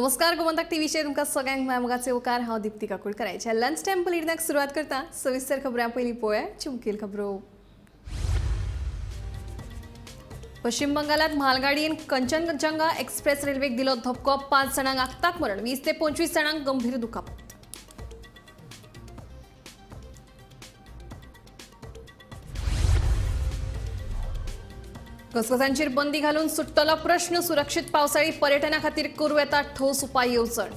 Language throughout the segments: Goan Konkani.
नमस्कार, गोमंतक टीव्हीचेर तुमकां सगळ्यांक माय मोगाचे उपकार. हांव दिप्ती काकोडकर. आयच्या लंच टायम बुलेटिनाक सुरवात करता. सविस्तर खबरां पयलीं पळोवया चिमकेल खबरो. पश्चिम बंगालात म्हालगाडयेन कंचनजंगा एक्सप्रेस रेल्वेक दिलो धपको. 5 जाणांक आक्ताक मरण, 20 ते 25 जाणांक गंभीर दुखापत. घसघसांचेर बंदी घालून सुट्टलो प्रश्न. सुरक्षीत पावसाळी पर्यटना खातीर करूं येता ठोस उपाय येवजण.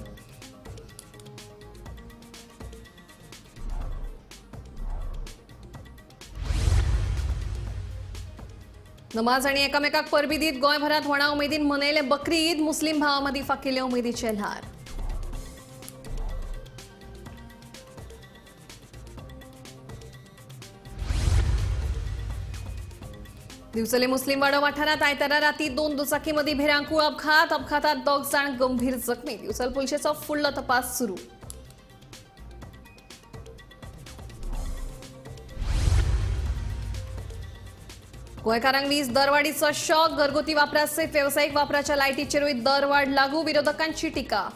नमाज आनी एकामेकाक परबी दीत गोंयभरांत व्हडा उमेदीन मनयले बकरी ईद. मुस्लीम भावां मदीं फाकिल्ले उमेदीचे ल्हार. दिवचले मुस्लिम वाडो वाठारात आयतारा राती 2 दुचाकी मदीं भिरांकूळ अपघात. अपघातात 2 जाण गंभीर जखमी. दिवचल पुलिशेचो फुडलो तपास सुरू. गोंयकारांक वीज दरवाडीचो शॉक. घरगुती वापरासयत वेवसायीक वापराच्या लायटीचेरूय दरवाड लागू. विरोधकांची टिका.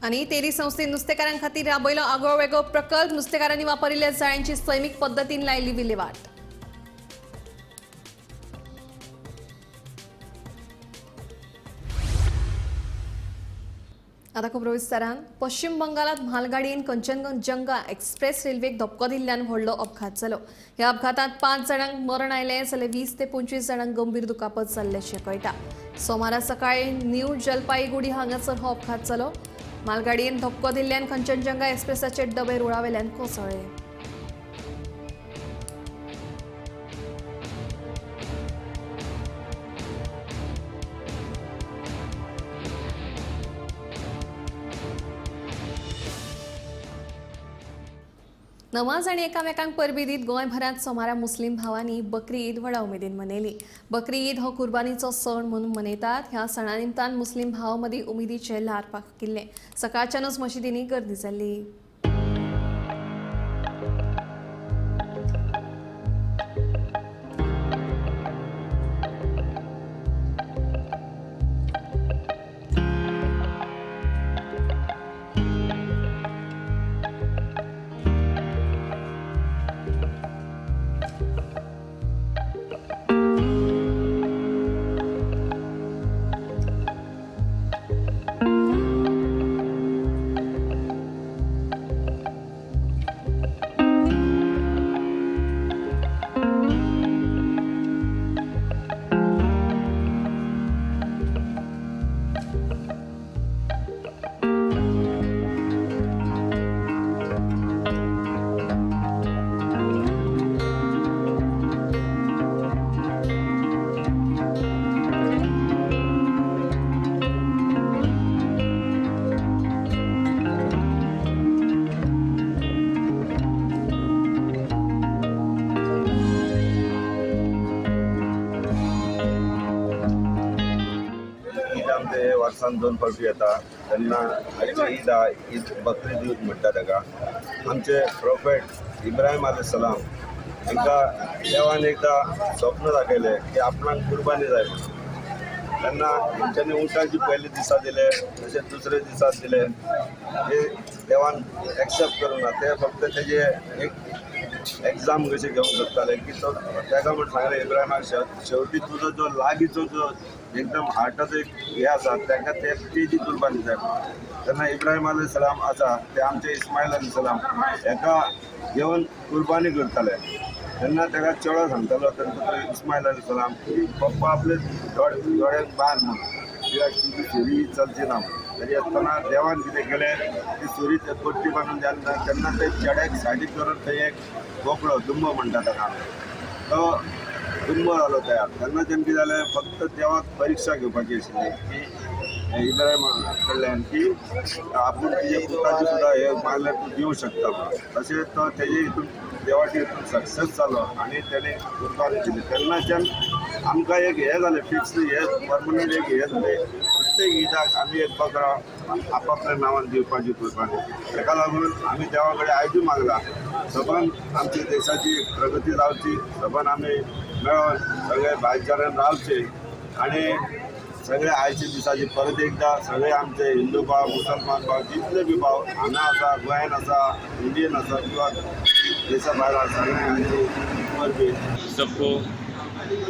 आनी तेरी संस्थेन नुस्तेकारां खातीर राबयलो आगळो वेगळो प्रकल्प. नुस्तेकारांनी वापरिल्ल्या जाळ्यांची सैमीक पद्दतीन लायली विल्हेवाट. आता खबरो विस्तारान. पश्चिम बंगालात म्हालगाडयेन कंचनजंगा एक्सप्रेस रेल्वेक धपको दिल्ल्यान व्हडलो अपघात जालो. ह्या अपघातांत 5 जाणांक मरण आयलें जाल्यार 20 ते 25 जाणांक गंभीर दुखापत जाल्ल्याचें कळटा. सोमारा सकाळीं न्यू जलपाईगुडी हांगासर हो अपघात जालो. मालगाडयेन धपको दिल्ल्यान कंचनजंगा एक्सप्रेसाचे डबे रुळावेल्यान कोसळ्ळे. नमाज आनी एकामेकांक परबी दीत गोंयभरांत सोमारा मुस्लीम भावांनी बकरी ईद व्हडा उमेदीन मनयली. बकरी ईद हो कुर्बानीचो सण म्हणून मनयतात. ह्या सणा निमतान मुस्लीम भावां मदीं उमेदीचें ल्हार पाकिल्लें. सकाळच्यानूच मशिदींनी गर्दी जाल्ली. वर्सान 2 फावटी येता तेन्ना आयची ईद आहा, ईद बकरी ईद म्हणटा ताका. आमचे प्रोफेट इब्राहिम अलैहि सलाम हांकां देवान एकदां स्वप्न दाखयलें की आपणाक कुर्बानी जाय म्हणून. तेन्ना तेंच्यांनी उंटाची पयले दिसा दिले, तशें दुसरे दिसा दिले. ते देवान एक्सेप्ट करूंक ना. ते फक्त तेजे एक एग्जाम कशें घेवंक सोदताले की तो ताका म्हण सांगलें इब्राहिमाक, शेवटी तुजो जो लागींचो जो एकदम हार्टाचो एक हें आसा ताका ते तेजी कुर्बानी जाय. तेन्ना इब्राहिम अलैहि सलाम आसा ते आमचे इस्मायल अलैहि सलाम हेका घेवन कुर्बानी करताले. तेन्ना ताका चेडो सांगतालो तेंचो इस्मायल अलैहि सलाम की पप्पा आपले दोळ्यांक बांद म्हणून, कित्याक तुजी सुरी चलची ना म्हणून. तरी आसतना देवान कितें केलें, ती सुरी पट्टी बांदून जाली ना तेन्ना ते चेड्याक सायडीक करून थंय एक बोकडो दुंबो म्हणटा ताका, तो दुंबो जालो तयार. तेन्ना तेणें कितें जालें, फक्त देवाक परिक्षा घेवपाची आशिल्ली की इब्राहिमा कडल्यान की आपूण तुजे पुताची सुद्दां हे मागल्यार तूं दिवंक शकता म्हणून. तशें तो तेजे हितून देवाचे हितून सक्सेस जालो आनी तेणें कुर्बानी दिली. तेन्नाच्यान आमकां एक हें जालें फिक्स, हें परमनंट एक हें जालें. प्रत्येक ईदाक आमी एक बकरो आपापल्या नांवान दिवपाची कुरबानी. ताका लागून आमी देवा कडेन आयजूय मागला सबंद आमची देशाची प्रगती जावची, सबंद आमी मेळोन सगळे भाईचाऱ्यान रावचे आनी सगळे आयच्या दिसाची परत एकदा सगळे आमचे हिंदू भाव, मुसलमान भाव, जितले बी भाव हांगा आसा, गोंयान आसा, इंडियन आसा किंवा देशा भायर आसा, सगळ्यांची परबी. सबको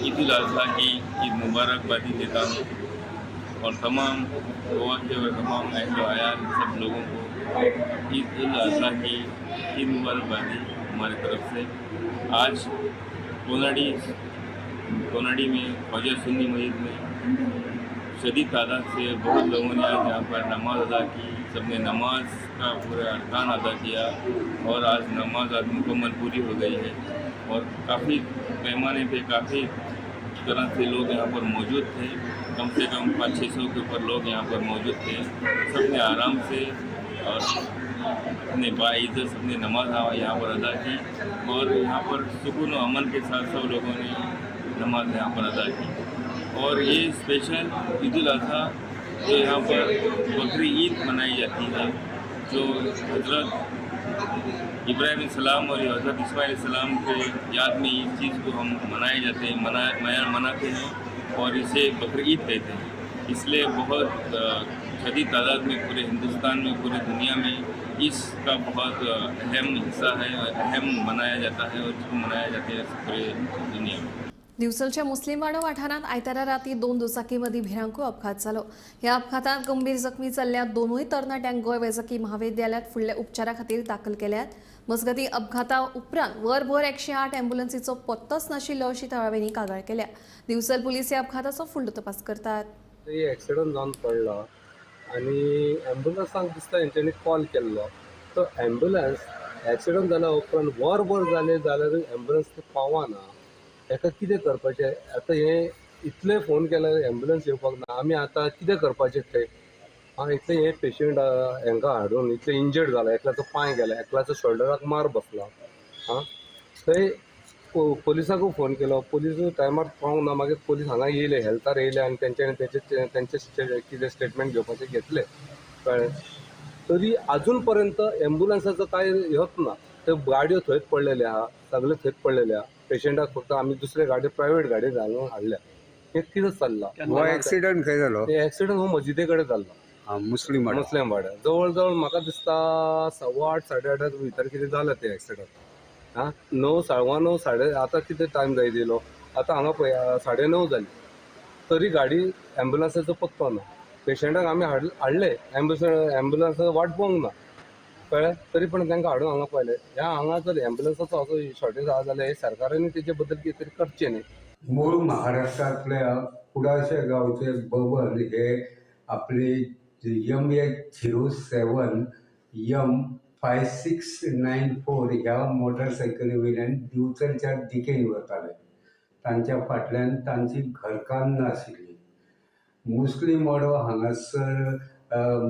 ईद उल अजहा की ईद मुबारकबादी देता हूँ और तमाम गोवा के और तमाम अहल अयाल सब लोगों को ईद उल अजहा की ईद मुबारकबादी हमारी तरफ से। आज कोनाडी में ख्वाजा सुन्नी मस्जिद में शदीद तादाद से बहुत लोगों ने आज यहाँ पर नमाज़ अदा की। सबने नमाज का पूरा अरकान अदा किया और आज नमाज आज मुकम्मल पूरी हो गई है और काफ़ी पैमाने पे काफ़ी तरह से लोग यहाँ पर मौजूद थे। कम से कम 500-600 के ऊपर लोग यहाँ पर मौजूद थे। सबने आराम से और अपने बाइज़्ज़त सबने नमाज यहाँ पर अदा की और यहाँ पर सुकून और अमन के साथ सब लोगों ने नमाज यहाँ पर अदा की। और ये स्पेशल ईद उल अजहा जो यहाँ पर बकरी ईद मनाई जाती है, जो हज़रत इब्राहिम सलाम और हज़रत इस्माईल सलाम के याद में इस चीज़ को हम मनाए जाते हैं, मनाते हैं और इसे बकरी ईद कहते हैं। इसलिए बहुत शदीद तादाद में पूरे हिंदुस्तान में, पूरी दुनिया में इसका बहुत अहम हिस्सा है और अहम मनाया जाता है और इसको मनाया जाता है पूरे दुनिया में। दिवचलच्या मुस्लिमवाडो वाठारांत आयतारा राती 2 दुचाकीमदीं भिरांकूळ अपघात जालो. ह्या अपघातांत गंभीर जखमी जाल्ल्या दोनूय तरणाट्यांक गोंय वैजकी महाविद्यालयांत फुडल्या उपचारा खातीर दाखल केल्यात. मजगतीं अपघाता उपरांत वरभर 108 ॲम्ब्युलन्सीचो पत्तोच नाशिल्लो अशी थळाव्यांनी कागाळ केल्या. दिवचल पुलीस ह्या अपघाताचो फुडलो तपास करतात. एक्सिडंट जावन पडला आनी ॲम्ब्युलन्सांक दिसता हेंच्यांनी कॉल केल्लो. तो ॲम्ब्युलन्स एक्सिडंट जाल्या उपरांत वरभर जालें जाल्यारूय ॲम्ब्युलन्स पावना. हेका कितें करपाचें आतां? हें इतले फोन केल्यार ॲम्ब्युलन्स येवपाक ना. आमी आतां कितें करपाचें थंय? आं, इतले हे पेशंट हेंकां हाडून इतले इंजर्ड जाला, एकल्याचो पांय गेला, एकल्याचो शोल्डराक मार बसला. आं, थंय पोलिसाकूय फोन केलो, पोलीस टायमार पावंक ना. मागीर पोलीस हांगा येयले, हेल्थार येयले आनी तेंच्यांनी तेंचे कितें स्टेटमेंट घेवपाचें घेतलें, कळ्ळें. तरी आजून पर्यंत ॲम्ब्युलन्साचो कांय हेच ना. त्यो गाडयो थंयच पडलेल्यो आहा, सगळे थंयच पडलेले आहा. पेशंटाक फक्त आमी दुसरे गाडी, प्रायवेट गाडी घालून हाडल्या. हें कितें चल्लां? हो एक्सिडंट खंय जालो? एक्सिडंट हो मजिदे कडेन जाल्लो, मुस्लीम मुस्लिम वाड्यार. जवळ जवळ म्हाका दिसता 8:15 8:30 भितर कितें जालें तें एक्सिडंट. आं, 9 9:15 साडे आतां कितें टायम जायत येयलो आतां हांगा पळय 9:30 जाली तरी गाडी ॲम्ब्युलन्साचो पत्तो ना. पेशंटाक आमी हाडले, ॲम्ब्युलन्साचो वाट पळोवंक ना, कळ्ळें. तरी पण तांकां हाडून हांगा पळयलें. ह्या हांगा जर ॲम्ब्युलन्साचो असो शॉर्टेज आसा जाल्यार सरकारान तेजे बद्दल कितें तरी करचें न्ही. मूळ महाराष्ट्रांतल्या कुडाशे गांवचे बबन हे आपले MH 07 M 5694 ह्या मोटरसायकली वयल्यान दिवचलच्या दिकेन वताले. तांच्या फाटल्यान तांची घरकान्न आशिल्ली. मुस्लीम वाडो हांगासर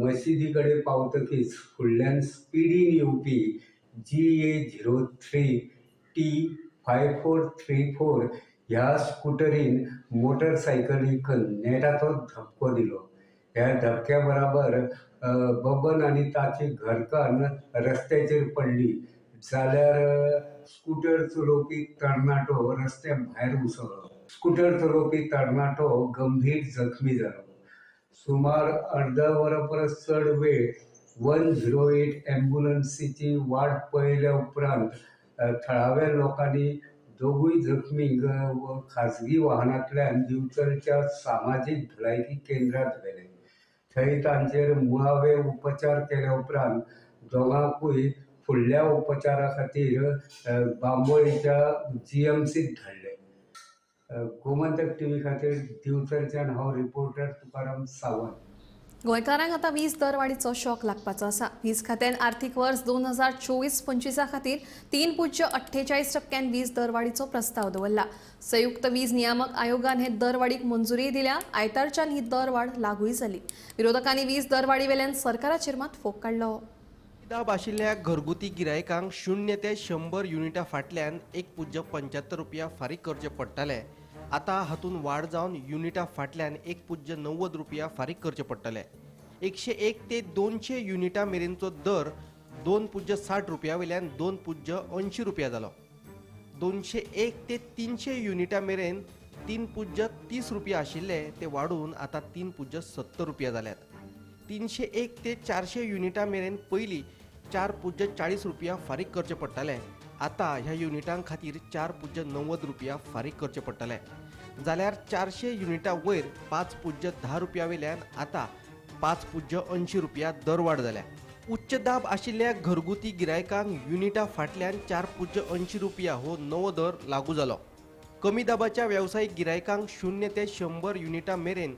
मशिदी कडेन पावतकीच फुडल्यान स्पिडीन येवपी GA 03 T 5434 ह्या स्कुटरीन मोटरसायकलीक नेटाचो धपको दिलो. ह्या धपक्या बराबर बबन आनी ताची घरकान्न रस्त्याचेर पडली जाल्यार स्कुटर चलोवपी तरणाटो रस्त्या भायर उसळ्ळो. स्कुटर चलोवपी तरणाटो गंभीर जखमी जालो. सुमार अर्द वरा परस चड वेळ 108 ॲम्ब्युलन्सीची वाट पळयल्या उपरांत थळाव्या लोकांनी दोगूय जखमींक खाजगी वाहनांतल्यान दिवचलच्या सामाजीक भलायकी केंद्रांत व्हेले. थंय तांचेर मुळावे उपचार केल्या उपरांत दोगांकूय फुडल्या उपचारा खातीर बांबोळीच्या GMCत धाडले. गोमंतक टीव्ही खातीर दिवचलच्यान हांव रिपोर्टर तुकाराम सावंत. गोंयकारांक आतां वीज दरवाडीचो शॉक लागपाचो आसा. वीज खात्यान आर्थीक वर्स 2024-25 खातीर 3.48% वीज दरवाडीचो प्रस्ताव दवरला. संयुक्त वीज नियामक आयोगान हे दरवाडीक मंजुरी दिल्या. आयतारच्यान ही दरवाड लागूय जाली. विरोधकांनी वीज दरवाडी वेल्यान सरकाराचेर मात फोग काडलो. दाब आशिल्ल्या घरगुती गिरायकांक 0 ते 100 युनिटा फाटल्यान 1.75 रुपया फारीक करचे पडटाले. आतां हातूंत वाड जावन युनिटा फाटल्यान 1.90 रुपया फारीक करचे पडटले. 101 ते 200 युनिटा मेरेनचो दर 2.60 रुपया वयल्यान 2.80 रुपया जालो. 201 ते 300 युनिटा मेरेन 3.30 रुपया आशिल्ले ते वाडून आतां 3.70 रुपया जाल्यात. 301 ते 400 युनिटा मेरेन पयलीं 4.40 रुपया फारीक करचे पडटाले, आतां ह्या युनिटां खातीर 4.90 रुपया फारीक करचे पडटले. जाल्यार 400 युनिटा वयर 5.10 रुपया वयल्यान आतां 5.80 रुपया दरवाड जाल्या. उच्च दाब आशिल्ल्या घरगुती गिरायकांक युनिटा फाटल्यान 4.80 रुपया हो नवो दर लागू जालो. कमी दाबाच्या वेवसायीक गिरायकांक 0 ते 100 युनिटा मेरेन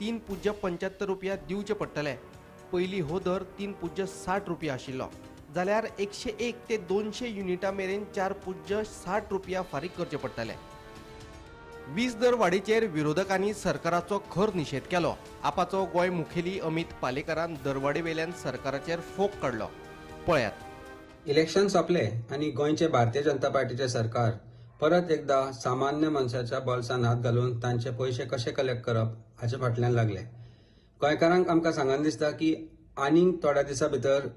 3.75 रुपया दिवचे पडटले. पयलीं हो दर 3.60 रुपया आशिल्लो. जाल्यार 101 ते 200 युनिटा मेरेन 4.60 रुपया फारीक करचे पडटले. वीज दर वाडीचेर विरोधकांनी सरकाराचो खर निशेध केलो. आपाचो गोंय मुखेली अमित पालेकारान दरवाडी वेल्यान सरकाराचेर फोग काडलो. पळयात. इलेक्शन सोंपले आनी गोंयचे भारतीय जनता पार्टीचे सरकार परत एकदा सामान्य मनशाच्या बोल्सान हात घालून तांचे पयशे कशे कलेक्ट करप हाचे फाटल्यान लागले. गोंयकारांक आमकां सांगन दिसता की आनीक थोड्या दिसां भितर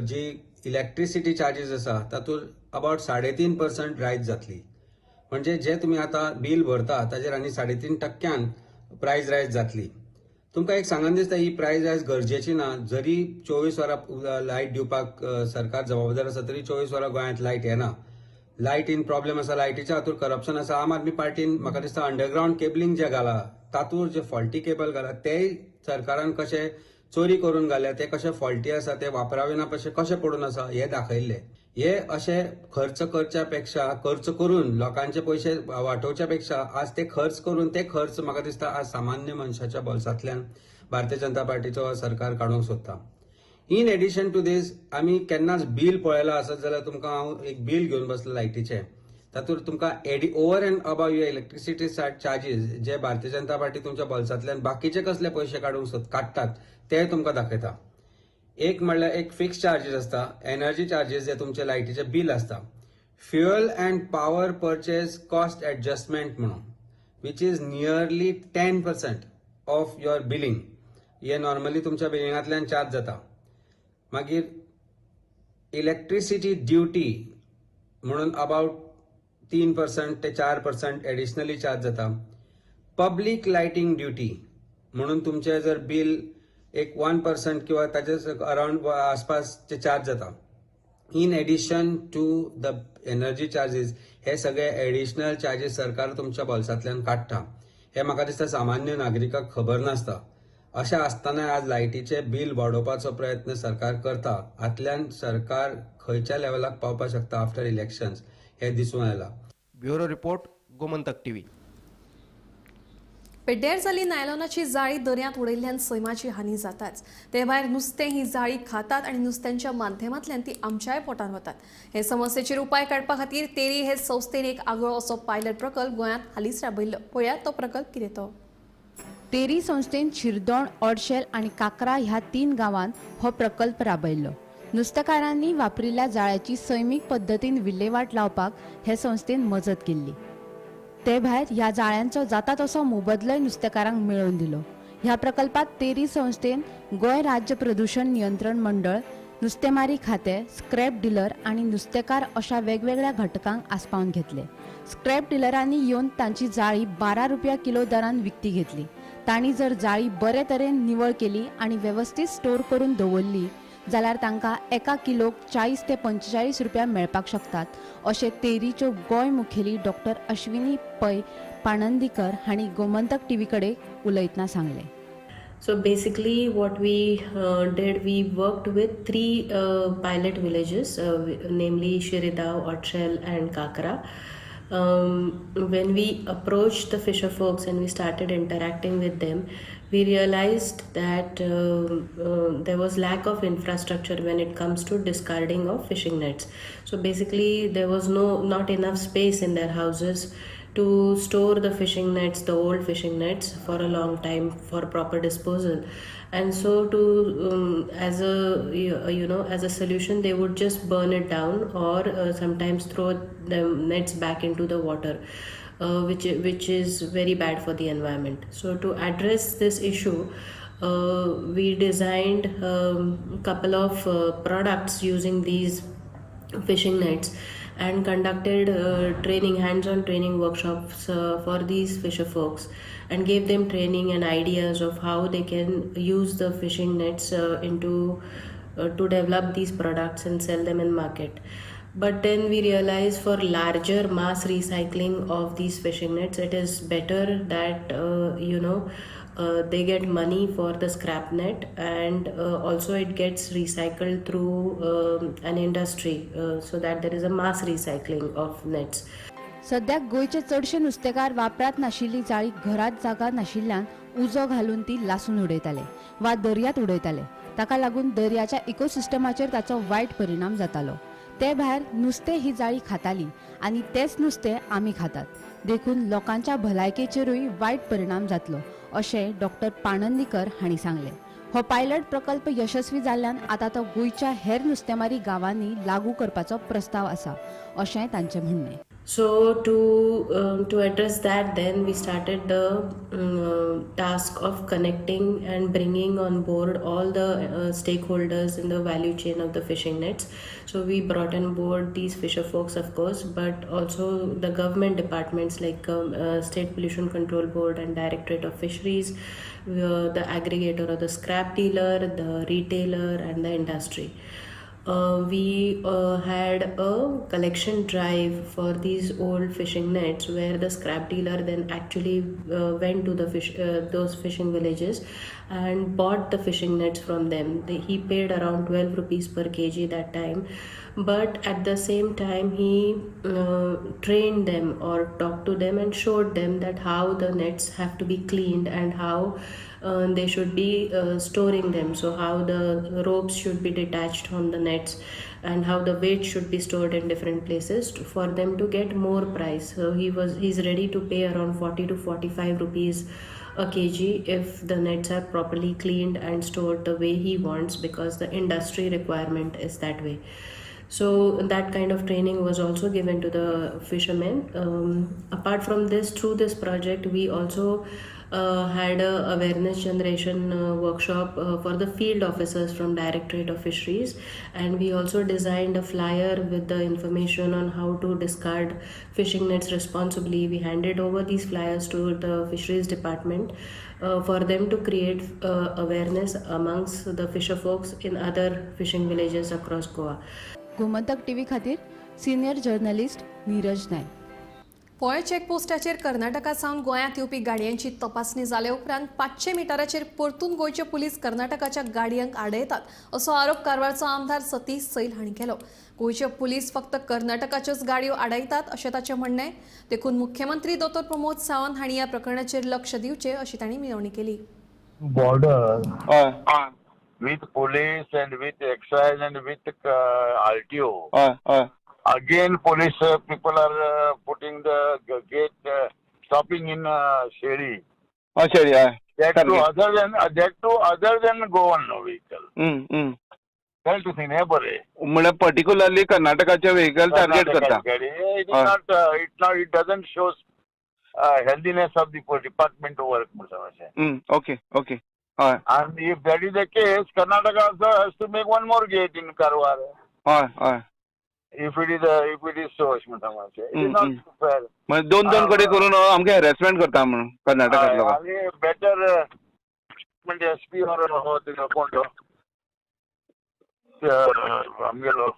जी इलेक्ट्रिसिटी चार्जीस आसा तातूंत अबावट 3.5% रायज जातली. म्हणजे जे तुमी आतां बील भरता ताजेर आनी 3.5% प्रायज रायज जातली. तुमकां एक सांगन दिसता ही प्रायज रायज गरजेची ना. जरी 24 वरां लायट दिवपाक सरकार जबाबदार आसा तरी 24 वरां गोंयांत लायट येना. लायटीन प्रॉब्लेम आसा, लायटीच्या हातूंत करप्शन आसा. आम आदमी पार्टीन म्हाका दिसता अंडरग्रावंड केबलिंग जे घाला तातूंत जे फॉल्टी केबल घाला तेय सरकारान कशें चोरी करून घाल्या, ते कशे फॉल्टी आसा, ते वापरावे ना कशे कशे पडून आसा हे दाखयल्ले. हे अशे खर्च करच्या पेक्षा खर्च करून लोकांचे पयशे वाटोवच्या पेक्षा आज ते खर्च करून ते खर्च म्हाका दिसता आज सामान्य मनशाच्या बोल्सांतल्यान भारतीय जनता पार्टीचो सरकार काडूंक सोदता. इन एडिशन टू these आमी केन्नाच बील पळयलां आसत जाल्यार तुमकां हांव एक बील घेवन बसला लायटीचें, तातूंत तुमकां over and above your electricity charges J Bharatiya Janata party तुमच्या बोल्सांतल्यान बाकीचे कसले पयशे काडूंक काडटात ते तुमकां दाखयता. एक म्हणल्यार एक फिक्स चार्जीस आसता, एनर्जी चार्जीस जे तुमचे लायटीचे बील आसता, fuel and power purchase cost adjustment म्हणून which is nearly 10% of your billing, हे नॉर्मली तुमच्या बिलिंगांतल्यान चार्ज जाता. मागीर इलेक्ट्रिसिटी ड्युटी म्हणून अबावट 3% ते 4% एडिशनली चार्ज जाता. पब्लीक लायटींग ड्युटी म्हणून तुमचें जर बील एक 1% किंवा ताजे अरावंड आसपास ते चार्ज जाता. In addition to the energy charges हे सगळे एडिशनल चार्जीस सरकार तुमच्या बोल्सांतल्यान काडटा. हे म्हाका दिसता सामान्य नागरिकाक खबर नासता. अशें आसतना आज लायटीचे बील वाडोवपाचो प्रयत्न सरकार करता. हातल्यान सरकार खंयच्या लेवलाक पावपाक शकता आफ्टर इलेक्शन्स हे दिसून आयला. Bureau report, Gomantak TV. पेड्ड्यार जाल्ली नायलॉनाची जाळी दर्यांत उडयल्ल्यान सैमाची हानी जाताच, ते भायर नुस्तें ही जाळी खातात आनी नुस्त्यांच्या माध्यमांतल्यान ती आमच्याय पोटांत वतात. हे समस्येचेर उपाय काडपा खातीर तेरी हे संस्थेन एक आगळो असो पायलट प्रकल्प गोंयांत हालींच राबयल्लो. पळयात तो प्रकल्प कितें तो. तेरी संस्थेन शिरदोण, ऑडशेल आनी काकरा ह्या 3 गांवांत हो प्रकल्प राबयल्लो. नुस्तेकारांनी वापरिल्ल्या जाळ्याची सैमीक पद्दतीन विल्हेवाट लावपाक हे संस्थेन मजत केल्ली. ते भायर ह्या जाळ्यांचो जाता तसो मोबदलोय नुस्तेकारांक मेळोवन दिलो. ह्या प्रकल्पात तेरी संस्थेन गोंय राज्य प्रदूषण नियंत्रण मंडळ, नुस्तेमारी खातें, स्क्रॅप डिलर आनी नुस्तेकार अशा वेगवेगळ्या घटकांक आस्पावन घेतले. स्क्रॅप डिलरांनी येवन तांची जाळी 12 रुपया किलो दरान विकती घेतली. तांणी जर जाळी बरे तरेन निवळ केली आनी वेवस्थीत स्टोर करून दवरली जाल्यार तांकां एका किलोक 40 ते 45 रुपया मेळपाक शकतात अशें तेरीच्यो गोंय मुखेली डॉक्टर अश्विनी पै पाणंदीकर हांणी गोमंतक टीव्ही कडेन उलयतना सांगलें. So basically what we did, we worked with 3 pilot villages, namely Shiridao, Otshel and Kakra. When we approached the fisher folks and we started interacting with them, we realized that there was lack of infrastructure when it comes to discarding of fishing nets. So basically there was not enough space in their houses to store the fishing nets, the old fishing nets, for a long time for proper disposal. And so to as a solution, they would just burn it down or sometimes throw the nets back into the water. which is very bad for the environment. So to address this issue, we designed couple of products using these fishing nets and conducted training, hands-on training workshops for these fisher folks, and gave them training and ideas of how they can use the fishing nets into to develop these products and sell them in market. But then we realized for larger mass recycling of these fishing nets, it is better that they get money for the scrap net, and also it gets recycled through an industry, so that there is a mass recycling of nets. सद्याक गोंयचे चडशे नुस्तेकार वापरात नाशिल्ली जाळी घरात जागा नाशिल्ल्यान उजो घालून ती लासून उडयताले वा दर्यांत उडयताले. ताका लागून दर्याच्या इकोसिस्टमाचेर ताचो वायट परिणाम जातालो. ते भायर नुस्तें ही जाळी खाताली आनी तेच नुस्तें आमी खातात, देखून लोकांच्या भलायकेचेरूय वायट परिणाम जातलो अशें डॉक्टर पाणंदीकर हांणी सांगलें. हो पायलट प्रकल्प यशस्वी जाल्ल्यान आतां तो गोंयच्या हेर नुस्तेमारी गांवांनी लागू करपाचो प्रस्ताव आसा अशें तांचें म्हणणें. So to address that, then we started the task of connecting and bringing on board all the stakeholders in the value chain of the fishing nets. So we brought on board these fisher folks, of course, but also the government departments like State Pollution Control Board and Directorate of Fisheries, the aggregator or the scrap dealer, the retailer, and the industry. We had a collection drive for these old fishing nets, where the scrap dealer then actually went to the those fishing villages and bought the fishing nets from them. He paid around 12 rupees per kg that time, but at the same time he trained them or talked to them and showed them that how the nets have to be cleaned and how they should be storing them. So how the ropes should be detached from the nets and how the weight should be stored in different places for them to get more price. So he's ready to pay around 40 to 45 rupees a kg if the nets are properly cleaned and stored the way he wants, because the industry requirement is that way. So that kind of training was also given to the fishermen. Apart from this, through this project we also had a awareness generation workshop for the field officers from Directorate of Fisheries, and we also designed a flyer with the information on how to discard fishing nets responsibly. We handed over these flyers to the fisheries department for them to create awareness amongst the fisher folks in other fishing villages across Goa. Gomantak TV खातीर सिनियर जर्नलिस्ट नीरज नायक. पोळे चेकपोस्टाचेर कर्नाटका सावन गोंयांत येवपी गाडयांची तपासणी जाले उपरांत 500 मिटराचेर परतून गोंयचे पुलीस कर्नाटकाच्या गाडयांक आडयतात असो आरोप कारवारचो आमदार सतीश सैल हांणी केलो. गोंयचे पुलीस फक्त कर्नाटकाच्योच गाडयो आडयतात अशें ताचें म्हणणें, देखून मुख्यमंत्री दोतोर प्रमोद सावंत हांणी ह्या प्रकरणाचेर लक्ष दिवचें अशी तांणी विनवणी केली. Border with police and with excise and with RTO. Again, police people are putting the gate, stopping in Sheri. Sheri, that too other than Goan vehicle. Tell to think, बरे. म्हणजे particularly कर्नाटकाचे vehicle target करता. It is not, it doesn't show healthiness of the department work. Okay, okay. And if that is the case, Karnataka also has to make one more gate in Karwar. If it is so, it is not fair. म्हणजे दोन दोन कडे करून आमके हॅरेसमेंट करता म्हणून कर्नाटकांतलो. आणि बेटर म्हणजे एस पी ऑर हो कोण तो आमगेलो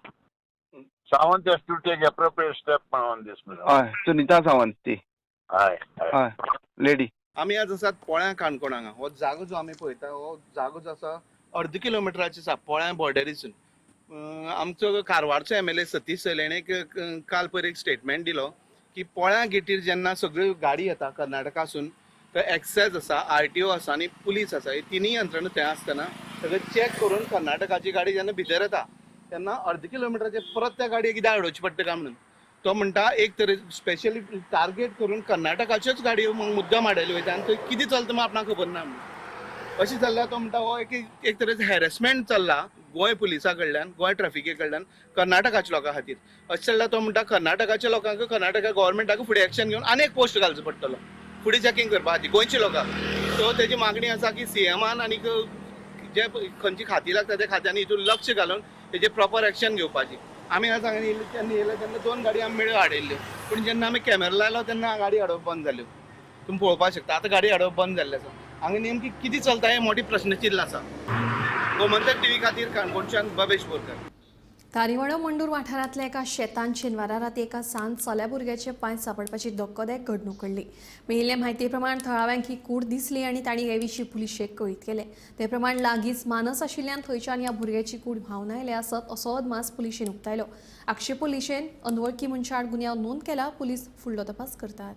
Sawant has to take appropriate step on this. हय, सुनीता सावंत ती. हय हय, लेडी. आमी आज आसात पोळ्यां काणकोण हांगा. हो जागो जो आमी पळयता हो जागो जो आसा अर्द किलोमिटराचेर आसा पोळ्यां बॉर्डरीसून. आमचो कारवारचो MLA Satish Sail हाणें एक काल पयर एक स्टेटमेंट दिलो की पोळ्यां गेटीर जेन्ना सगळ्यो गाडी येता कर्नाटकासून तर एक्सायज आसा, RTO आसा आनी पुलीस आसा, ही तिनूय यंत्रणा थंय आसतना सगळें चॅक करून कर्नाटकाची गाडी जेन्ना भितर येता तेन्ना अर्द किलोमिटराचेर परत त्या गाडयेक कित्याक आडोवची पडटा काय म्हणून. तो म्हणटा एक तरे स्पेशली टार्गेट करून कर्नाटकाच्योच गाडयो मुद्दाम हाडयल्यो वयता आनी थंय कितें चलता म्हण आपणाक खबर ना म्हणून. अशें जाल्ल्यार तो म्हणटा हो एक तरेचो हॅरेसमेंट चल्ला गोंय पुलिसा कडल्यान, गोंय ट्रॅफिके कडल्यान कर्नाटकाच्या लोकां खातीर. अशें जाल्यार तो म्हणटा कर्नाटकाच्या लोकांक, कर्नाटका गव्हर्मेंटाक फुडें एक्शन घेवन आनी एक पोस्ट घालचो पडटलो फुडें चॅकिंग करपा खातीर गोंयच्या लोकांक. सो तेजी मागणी आसा की सीएमान आनी जे खंयची खाती लागता त्या खात्यांनी हितून लक्ष घालून तेजे प्रॉपर एक्शन घेवपाची. आमी आज हांगा येयले तेन्ना येयले तेन्ना 2 गाडी आमी मेळ्यो हाडयल्ल्यो, पूण जेन्ना आमी कॅमेरा लायलो तेन्ना गाडी हाडप बंद जाल्यो. तुमी पळोवपाक शकता आतां गाडी हाडप बंद जाल्लें आसा. हांगा नेमकी कितें चलता हें मोठें प्रश्नचिन्न आसा. गोमंतक टीव्ही खातीर काणकोणच्यान बबेश बोरकर. तारीवाडो मंडूर वाठारांतल्या एका शेतान शेनवारा राती एका सान चल्या भुरग्याचे पांय सापडपाची धक्कोदायक घडणूक घडली. मेळिल्ले म्हायती प्रमाण थळाव्यांक ही कूड दिसली आनी तांणी हे विशीं पुलिशेक कळीत केलें. ते प्रमाण लागींच मानस आशिल्ल्यान थंयच्यान ह्या भुरग्याची कूड व्हांवन आयल्या आसत असो अदमास पुलिशेन उक्तायलो. आगशी पुलिशेन अनवळखी मनशा आड गुन्यांव नोंद केला. पुलीस फुडलो तपास करतात.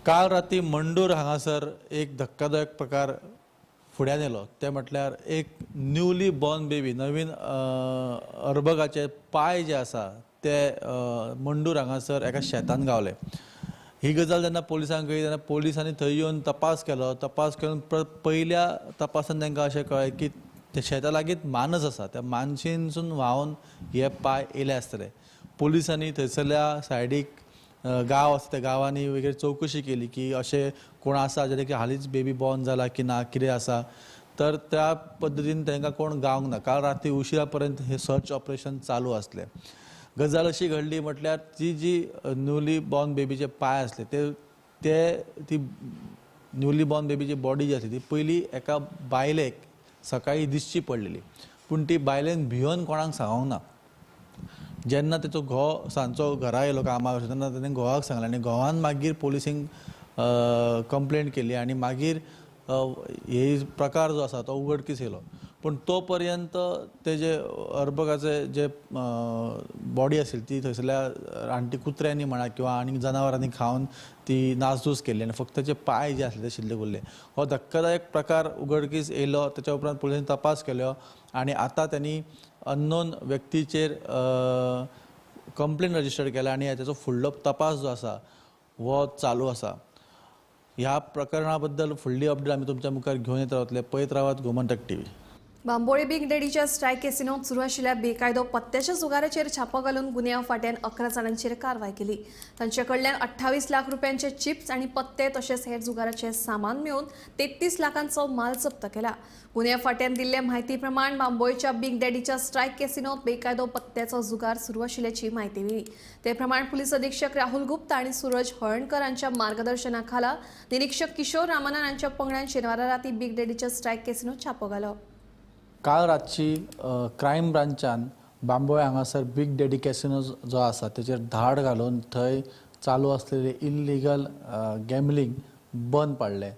काल राती मंडूर हांगासर एक धक्कादायक प्रकार फुड्यान येयलो. ते म्हटल्यार एक न्यूली बॉर्न बेबी, नवीन अर्भकाचे पांय जे आसा ते मंडूर हांगासर एका शेतान गावले. ही गजाल जेन्ना पोलिसांक कळ्ळी तेन्ना पोलिसांनी थंय येवन तपास केलो. तपास करून पयल्या तपासान तांकां अशें कळ्ळें की त्या शेता लागींच मानस आसा, त्या मानशीनसून व्हांवन हे पांय येयले आसतले. पोलिसांनी थंयसरल्या सायडीक गांव आसा त्या गांवांनी वगैरे चवकशी केली की अशें कोण आसा जेणे की हालींच बेबी बॉर्न जाला की ना, कितें आसा. तर त्या पद्दतीन तांकां कोण गावंक ना. काल राती उशिरा पर्यंत हे सर्च ऑपरेशन चालू आसलें. गजाल अशी घडली म्हटल्यार ती जी न्यूली बॉर्न बेबीचे पांय आसले ते ती न्यूली बॉर्न बेबीची बॉडी जी आसली ती पयली एका बायलेक सकाळी दिसची पडलेली, पूण ती बायलेन भियोन कोणाक सांगोंक ना. जेन्ना तेचो घोव सांजचो घरा येयलो कामाक तेन्ना तेणें घोवाक सांगलें आनी घोवान मागीर पोलिसींक कंप्लेन केली आनी मागीर हे प्रकार जो आसा तो उघडकीस येयलो. पूण तो पर्यंत तेजे अर्भकाचे जे बॉडी आशिल्ली ती थंयसरल्या रानटी कुत्र्यांनी म्हणा किंवा आनी जनावरांनी खावन ती नासधूस केल्ली आनी फक्त तेचे पांय जे आसले ते शिल्लक उरले. हो धक्कादायक प्रकार उघडकीस येयलो. तेच्या उपरांत पुलिसांनी तपास केलो आनी आतां त्यांनी अननोन व्यक्तीचेर कंप्लेन रजिस्टर केला आनी तेचो फुडलो तपास जो आसा हो चालू आसा. ह्या प्रकरणा बद्दल फुडली अपडेट आमी तुमच्या मुखार घेवन येत रावतले. पळयत रावात गोमंतक टीव्ही. बांबोळे बिग डॅडीच्या स्ट्रायक कॅसिनोत सुरू आशिल्ल्या बेकायदो पत्त्याच्या जुगाराचेर छापो घालून गुन्यांव फांट्यान 11 जाणांचेर कारवाय केली. तांचे कडल्यान 28 लाख रुपयांचे चिप्स आनी पत्ते तशेंच हेर जुगाराचे सामान मेळून 33 लाखांचो माल जप्त केला. गुन्यांव फांट्यान दिल्ले म्हायती प्रमाण बांबोळेच्या बिग डॅडीच्या स्ट्रायक कॅसिनोत बेकायदो पत्त्याचो जुगार सुरू आशिल्ल्याची म्हायती मेळ्ळी. ते प्रमाण पुलीस अधीक्षक राहुल गुप्ता आनी सूरज हळणकर हांच्या मार्गदर्शनाखाला निरीक्षक किशोर रामानन हांच्या पंगडान शेनवारा राती बिग डॅडीच्या स्ट्रायक कॅसिनोत छापो घालो. काल रातची क्रायम ब्रांचान बांबोळे हांगासर बिग डॅडी कॅसिनो जो आसा तेचेर धाड घालून थंय चालू आसलेले इल्लिगल गॅमलींग बंद पाडलें.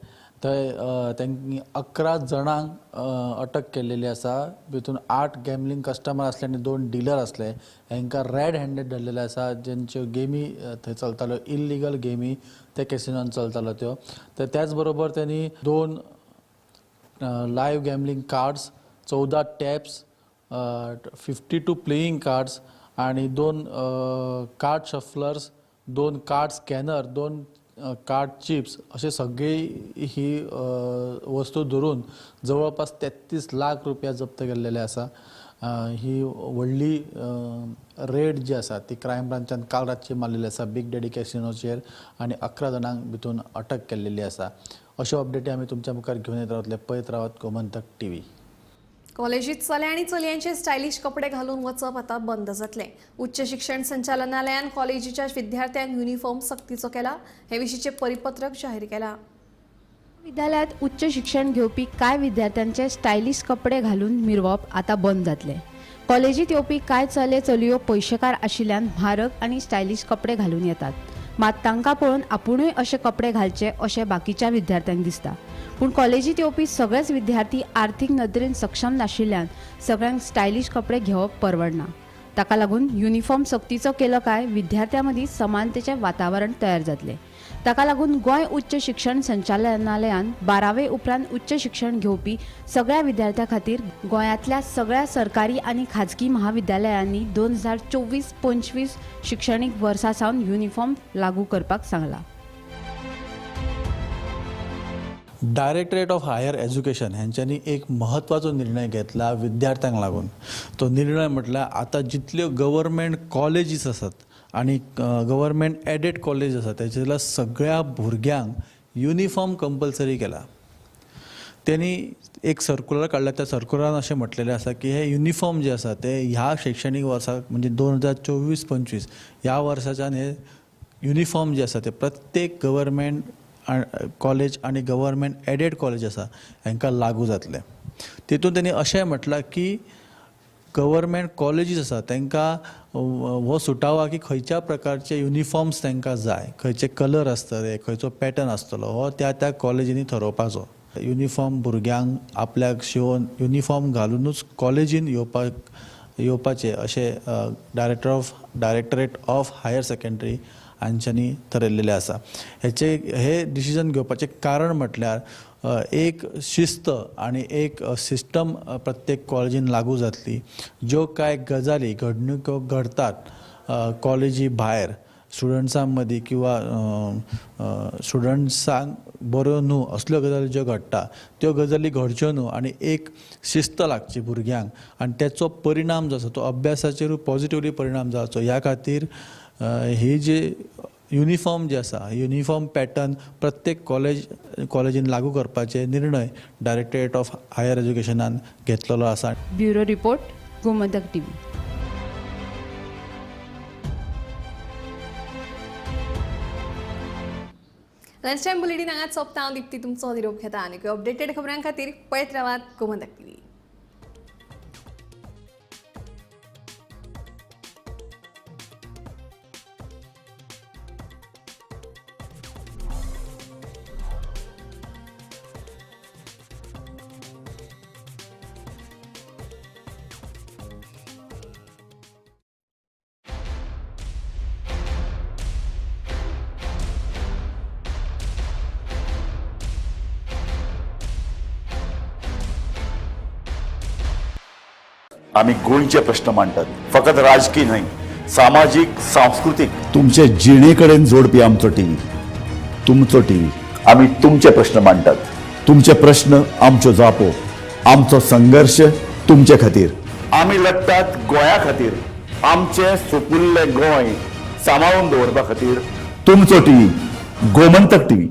थंय तांणी 11 जाणांक अटक केल्लेली आसा. भितून 8 गॅमलींग कस्टमर आसले आनी 2 डिलर आसले. हांकां रेड हँडेड धरलेले आसा, जेंच्यो गेमी थंय चलताल्यो, इल्लिगल गेमी त्या कॅसिनोन चलताल्यो त्यो. तर त्याच बरोबर त्यांनी 2 live gambling cards, 14 taps, 52 playing cards आणि 2 card shufflers, 2 card scanner, 2 card chips असे सगळे ही वस्तू धरून जवळपास 33 लाख रुपया जप्त केल्लेले आसा. ही व्हडली रेड जी आसा ती क्रायम ब्रांचान काल रातची मारलेली आसा बिग डॅडी कॅसिनोचेर आनी 11 जाणांक भितून अटक केल्लेली आसा. अश्यो अपडेटी आमी तुमच्या मुखार घेवन येत रावतले. पळयत रावात गोमंतक टीव्ही. कॉलेजीत चले आनी चलयांचे स्टायलिश कपडे घालून वचप आतां बंद जातलें. उच्च शिक्षण संचालनालयान कॉलेजीच्या विद्यार्थ्यांक युनिफॉर्म सक्तीचो केला. हे विशींचें परिपत्रक जाहीर केलां. विद्यालयात उच्च शिक्षण घेवपी कांय विद्यार्थ्यांचे स्टायलिश कपडे घालून मिरवप आतां बंद जातलें. कॉलेजीत येवपी कांय चले चलयो पयशेकार आशिल्ल्यान म्हारग आनी स्टायलिश कपडे घालून येतात. मात तांकां पळोवन आपुणूय अशे कपडे घालचे अशें बाकीच्या विद्यार्थ्यांक दिसता. पूण कॉलेजीत येवपी सगळेच विद्यार्थी आर्थीक नदरेन सक्षम नाशिल्ल्यान सगळ्यांक स्टायलिश कपडे घेवप परवडना. ताका लागून युनिफॉर्म सक्तीचो केलो काय विद्यार्थ्यां मदीं समानतेचें वातावरण तयार जातलें. ताका लागून गोंय उच्च शिक्षण संचालनालयान 12वे उपरांत उच्च शिक्षण घेवपी सगळ्या विद्यार्थ्यां खातीर गोंयांतल्या सगळ्या सरकारी आनी खाजगी महाविद्यालयांनी 2024-25 शिक्षणीक वर्सा सावन युनिफॉर्म लागू करपाक सांगलां. डायरेक्टरेट ऑफ हायर एज्युकेशन हेंच्यांनी एक म्हत्वाचो निर्णय घेतला विद्यार्थ्यांक लागून. तो निर्णय म्हटल्यार आतां जितल्यो गव्हर्मेंट कॉलेजीस आसात आनी गव्हर्मेंट एडेड कॉलेज आसा तेच्या सगळ्या भुरग्यांक युनिफॉर्म कंपल्सरी केला. त्यांनी एक सर्कुलर काडला, त्या सर्कुलरान अशें म्हटलेलें आसा की हे युनिफॉर्म जे आसा ते ह्या शिक्षणीक वर्साक म्हणजे 2024-25 ह्या वर्साच्यान हे युनिफॉर्म जे आसा ते प्रत्येक गव्हर्मेंट कॉलेज आनी गव्हर्मेंट एडेड कॉलेज आसा हांकां लागू जातले. तितून तेणी अशें म्हटलां की गव्हर्मेंट कॉलेजीस आसा तांकां हो सुटावा की खंयच्या प्रकारचे युनिफॉर्म्स तांकां जाय, खंयचे कलर आसतले, खंयचो पॅटर्न आसतलो हो त्या त्या कॉलेजींनी थरोवपाचो. युनिफॉर्म भुरग्यांक आपल्याक शिवोन युनिफॉर्म घालुनूच कॉलेजीन येवपाचें अशें डायरेक्टरेट ऑफ हायर सेकंडरी हांच्यांनी थरयल्लें आसा. हे डिसिजन घेवपाचें कारण म्हटल्यार एक शिस्त आनी एक सिस्टम प्रत्येक कॉलेजीन लागू जातली. ज्यो कांय गजाली घडणुको घडतात कॉलेजी भायर स्टुडंट्सां मदीं किंवा स्टुडंट्सांक बऱ्यो न्हू असल्यो गजाली ज्यो घडटा त्यो गजाली घडच्यो न्हू आनी एक शिस्त लागची भुरग्यांक आनी तेचो परिणाम जो आसा तो अभ्यासाचेरूय पॉझिटिवली परिणाम जावचो ह्या खातीर ही जी युनिफॉर्म जे आसा युनिफॉर्म पॅटर्न प्रत्येक कॉलेजीन लागू करपाचे निर्णय डायरेक्टरेट ऑफ हायर एज्युकेशनान घेतलेलो आसा. Bureau report, Gomantak TV. Lunch time bulletin हांगाच सोंपता. हांव दीप्ती तुमचो निरोप घेता आनी अपडेटेड खबरां खातीर पळयत रावात गोमंतक टीव्ही. आमी गोंयचे प्रश्न मांडटात, फकत राजकीय न्हय, सामाजीक, सांस्कृतीक, तुमचे जिणे कडेन जोडपी आमचो टीव्ही, तुमचो टीव्ही. आमी तुमचे प्रश्न मांडटात, तुमचे प्रश्न आमच्यो जापो, आमचो संघर्श तुमचे खातीर. आमी लढटात गोंया खातीर, आमचें सुपुल्लें गोंय सांबाळून दवरपा खातीर. तुमचो टीव्ही, गोमंतक टीव्ही.